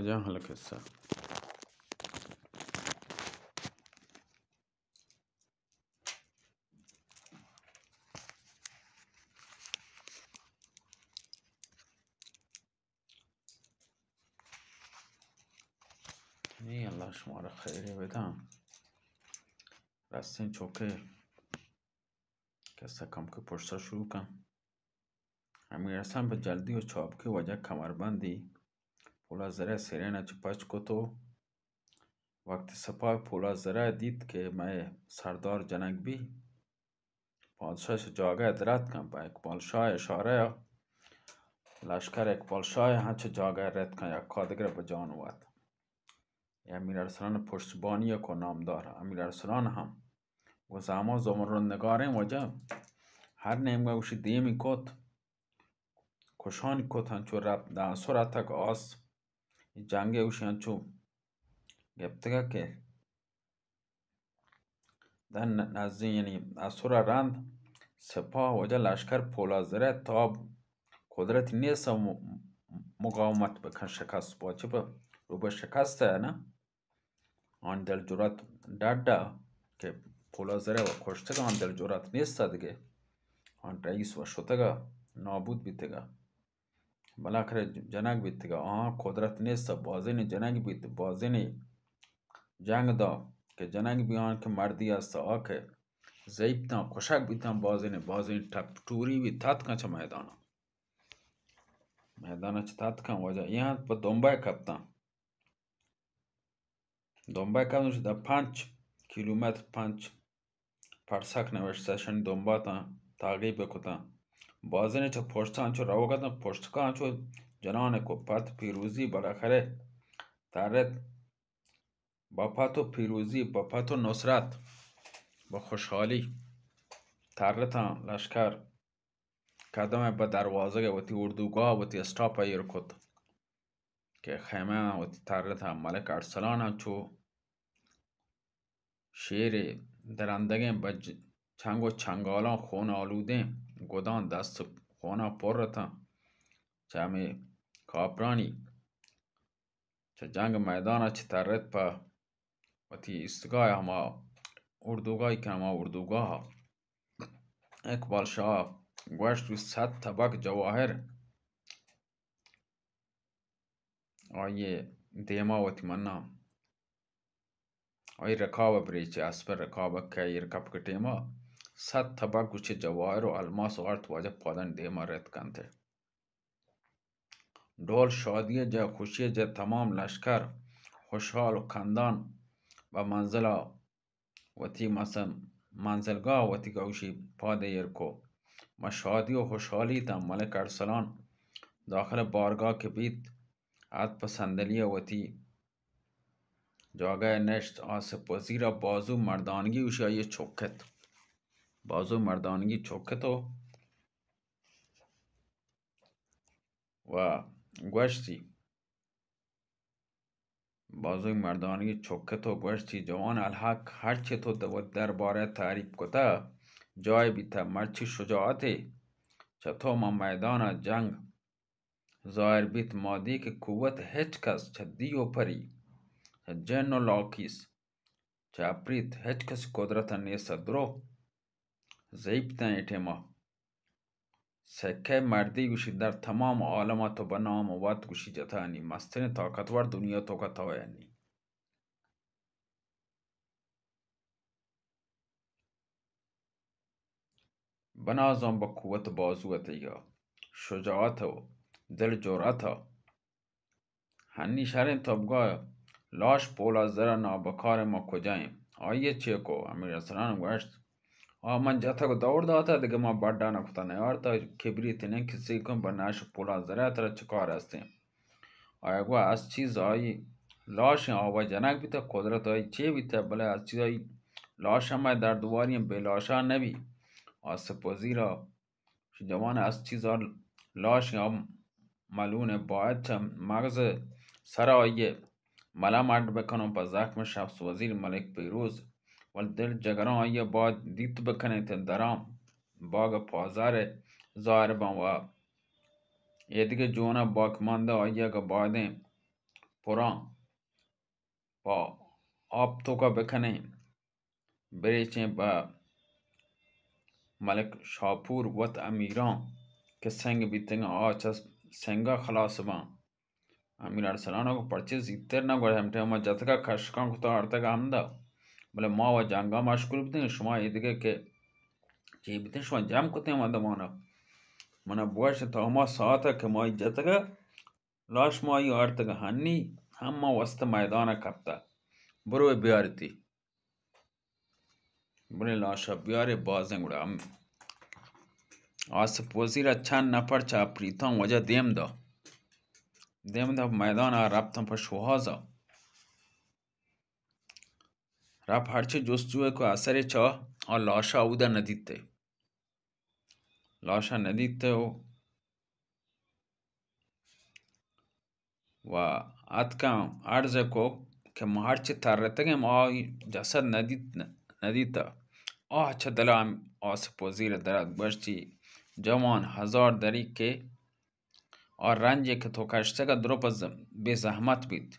جان حال قصہ۔ نی، اللہ شمارا خیرے بداں۔ رستیں چوکے قصہ کمکے پشتا شروع کن۔ امیر حسن پہ جلدی و چابکی وجہ کمربندی پولا زرہ سرین چہ پچ کت و وقت سپاہ پولا زرہ دیت کہ مئے سردار جنگ بی، پادشاہ چہ جاگہ دراتکن، پہ اقبال شاہ اشارہ ء لشکر اقبال شاہ ہنچ جاگہ رتکن، یکا دگر بہ جان وت۔ اے امیر ارسلان پشتبانی کو نامدار امیر ارسلان ہم گوں زاما زمرد نگاریں وجہ ہر نیمگا گوشی دیمی کت، کشانی کت، ہنچو رپ دانسو رتک آس جنگے گوشی ہنچو گپتگا کہ داں نزدیں، یعنی اسر ء رند سپاہ وجہ لشکر پولازرہ تاب قدرت نیست ء م-، مقاومت بکن، شکست پاچہ پہ روبہ شکست ء نہ آن دل جرات ڈڈ ء کہ پولازرہ و کشتگ آن دل جرات نیست ء دگہ آن رئیس و شتگ ء نابود بیتگ ء۔ بالاخرہ جنگ بیتگ ء آہاں قدرت نیست ء بازینے جنگ بیت، بازینے جنگ دا کہ جنگ بیان کہ مردی است آ کہ ضعیف تاں کشگ بیتاں، بازینے، بازینے ٹپ ٹوری بیت تتکاں چہ میدان ء۔ میدان ء چہ تتکاں واجہ یہاں پہ دمبہ کپتاں۔ دمبہ کپتاں چہ دا پنچ کیلومتر پنچ پرسک نوشتہ، اشانی دمباتاں تعقیب کتاں۔ بازینے چہ پشتاں چو روگ اتاں، پشتکاں چو جنان کو پت پیروزی بالاخرہ ترت، با پت و پیروزی، با پت و نصرت، با خوشحالی ترتاں لشکر قدم بہ دروازگ وتی اردوگاہ وتی اسٹاپ ایر کت۔ کہ خیمہ وتی ترتاں ملک ارسلان چو شیرے درندگیں بہ چنگ و چنگالاں خون آلودیں گداں دست خونا پر اتاں۔ چہ ہمے کاپرانی چہ جنگ میدان چہ ترت پہ وتی ایستگاہ ہما اردوگاہی کہ ہما اردوگاہ اقبال شاہ گوشت، صد تبک جواہر آئی ء دیما وتی مناں، آئی رکاب ء بریچ ء اسپ ء رکاب ء کئیر کپگ ء ٹیم ء صد تبک گوشے جواہر و الماس آرت واجہ پادانی دیما رت کنت ء ڈول شادی ء جاہ خوشی ء جاہ تمام لشکر خوشحال و کندان بہ منزل ء وتی مثلاً منزلگاہ وتی گوشی پاد ایر کو۔ ما شادی و خوشحالی تاں ملک ارسلان داخل بارگاہ کہ بیت، ات پہ صندلی ء وتی جاگہ ء نشت۔ آصف وزیر ء بازو مردانگی گوشی آئی ء چکت۔ بازو مردانگی چکت و، و گوشتی، بازوی مردانگی چکت و گوشتی، جوان الحق، ہرچے تو د-، وت دربارہ تعریف کتہ، جای بیتہ، مرچی شجاعتے چہ تو ماں میدان جنگ ظاہر بیت۔ ما دی کہ قوت ہچ کس چہ دیو پری، چہ جن و لاکیس، چہ اپریت ہچ کس قدرت نیست۔ درو ضعیف تاں اے ٹیما سکہ مردی گوشی، در تمام عالم ء تو بہ نام و وت گوشی جتانی مستریں طاقتور دنیا توکا تو انی۔ بنازاں بہ قوت بازو ء تئیگا، شجاعت و دل جرأت ء ہنی شریں تبگا لاش پولا زر ء نابکار ما کجا ایں؟ آئی ء چے کو؟ امیر ارسلان گوشت، آ من جتگ و دور داتہ، دگہ ما بڈا نہ کتہ نیارتہ، کبریت نیں کسی کن بہ ناش پولا زر ء ترا چہ کار ہستیں؟ آیا گوا از چیز آئی لاش آوا جنگ بیتہ، قدرت آئی چے بیتہ، بلے از چیز آئی لاش ہم دردواری بے لاشا نبی۔ آصف وزیرا جوان است چیزا لاش یا ملون باید چہ مغز سر آئی ملم اڈ بکنوں پہ زخم شخص وزیر ملک پیروز، ول دل جگران آئی باید دیت بکنیں تہ درام باگ پازار ظاہر باں و ایدگہ جونا باک ماندہ آئی اگہ بایدیں پراں پہ آپ توکا بکنیں، بریچیں پہ ملک شاپور وت امیراں کہ سنگ بیتگاں، آ چہ سنگا خلاص باں۔ امیر ارسلان ءَ گو پرچے زیتر نہ گوشت؟ ہم ٹائم ما جتگا کشکاں کتا آرتگا ہمدا، بلے ما و جنگا مشغول بتیں، شما ایدگہ کہ چی بتیں، شما جم کتیں ما دمانا۔ منا بوش تا ہما ساعتا کہ ما جتگا لاش ما آئی آرتگا، ہنی ہم ما وست میدانا کپتا، برو بیارتی۔ بلے لاشا بیارے بازیں۔ گڑا ہم آصف وزیر ءَ چند نفر چہ اپریتاں وجہ دیم دا، دیم دا میدان ءَ رپتاں پہ شوہاز ءَ۔ رپ ہرچی جستجو کو اثرے چا آ لاشا اودا ندیتے، لاشا ندیتے و و اتکاں عرض کو کہ ما ہرچی ترتگیں ما آئی جسد ندیت، ندیتا۔ آہ چہ دلا ہم آصف وزیر درات گوشتی، جوان، ہزار دری کہ آ رنجے کہ تو کشتگ درو پہ ز-، بے زحمت بیت۔